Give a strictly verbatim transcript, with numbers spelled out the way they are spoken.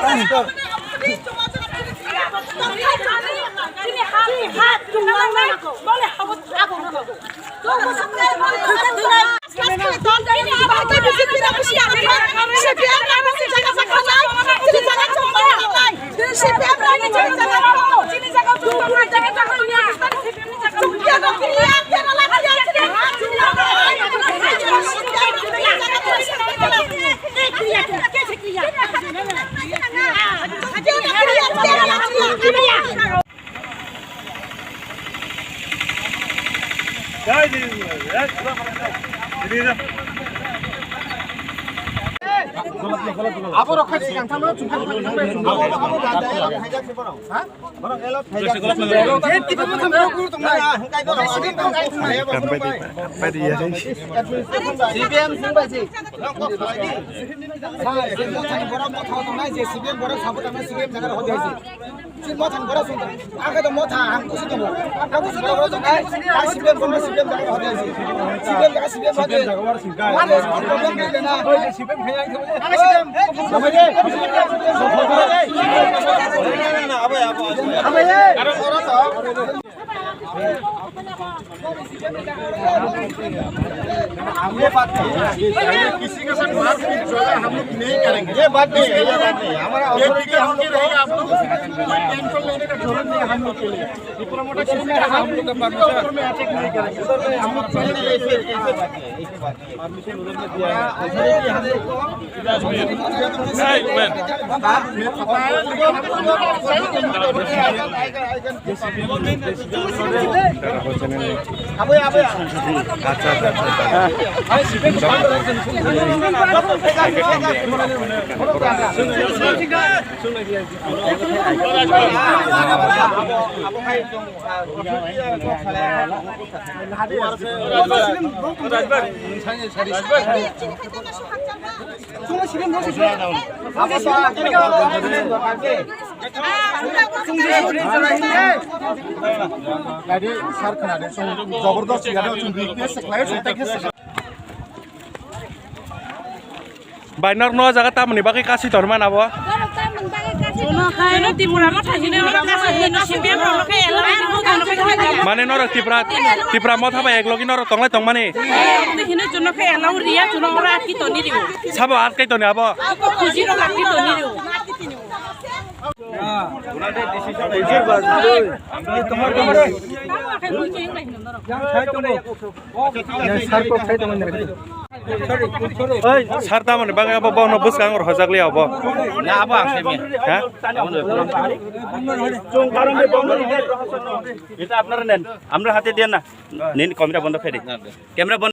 C P M sung bai si. Sa, C P M mothani borok mothao tongnai je C P M borok sabo tangma C P M jaga rok hodi hai si. Chini mothani borok sung tong. Ang khe to motha, ang kusu tongo. Ang kusu borok tongnai, ang C P M tongnai, C P M jaga rok hodi hai si. C P M jaga C P M hodi. Mane, problem gede na. ये बात नहीं है। किसी के साथ मारपीट झगड़ा हम लोग नहीं करेंगे। ये बात नहीं है, ये बात नहीं है। हमारा ये ऑथोरिटी हम लोग रहेगा, आप लोग को कोई टेंशन लेने का जरूरत नहीं है हम लोग के लिए। डिप्लोमेटिक सिस्टम है, हम लोग का परमिशन ऊपर में अटैक नहीं करेंगे। हम लोग चलेंगे ऐसे, ऐसे बात नहीं है, ऐसे बात नहीं है। परमिशन उधर में दिया है। अथॉरिटी हम लोग को Bai, norok no jaga tamoni bagwi kasi tor mana bo? Jono Tripura motha hino, hino C P M rok khe allow rw rw. Mane norok Tripura, Tripura motha bai ek logi norok tonglai tongmani? Hino jono khe allow riya, jono ora atki toni riyo. Sabo atkai toni abo? Kuji rok atki toni riyo. Sar tamoni bagwi abo bono bwskango rwjak liya abo. Na, abo ang simi. Ha? এটা আপনারা নেন, আমরা হাতে দিয়ে না। নিন, ক্যামেরা বন্ধ করে দিন। ক্যামেরা বন্ধ।